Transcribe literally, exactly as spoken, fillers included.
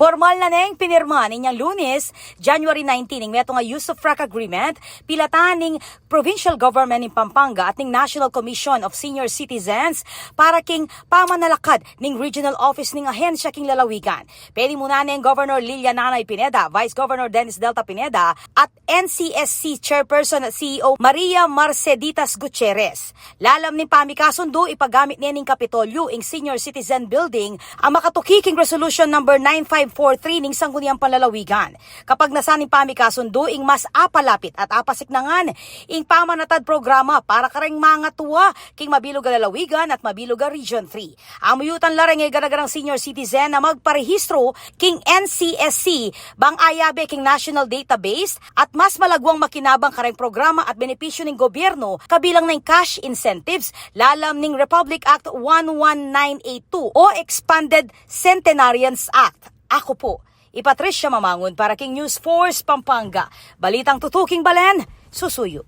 Formal na neng pinirma ninyang Lunes, January nineteen, ing metung a usufruct agreement pilatan ning Provincial Government ning Pampanga at ning National Commission of Senior Citizens para king pamanalakad ning regional office ning ahensya king lalawigan. Penimunan neng Governor Lilia Nanay Pineda, Vice Governor Dennis Delta Pineda, at N C S C Chairperson at C E O Maria Marceditas Gutierrez. Lalam ning pamikasundu, ipagamit ne ning Kapitolyo ing Senior Citizen Building a makatuki king Resolution Number nine five four three ning Sangguniang Panlalawigan. Kapagnasan ning pamikasundu, ing mas apalapit at apasiknangan ing pamanatad programa para kareng mangatua king mabilug a lalawigan at mabilug a Region three. Amuyutan la reng gana-ganang senior citizen a magparehistro king N C S C bang ayabe king national database at mas malagwang makinabang kareng programa at benepisyu ning gobyerno, kabilang na ing cash incentives lalam ning Republic Act one one nine eight two o Expanded Centenarians Act. Aku pu i Patricia Mamangun para king News Force Pampanga. Balitang tutuking balen, susuyu.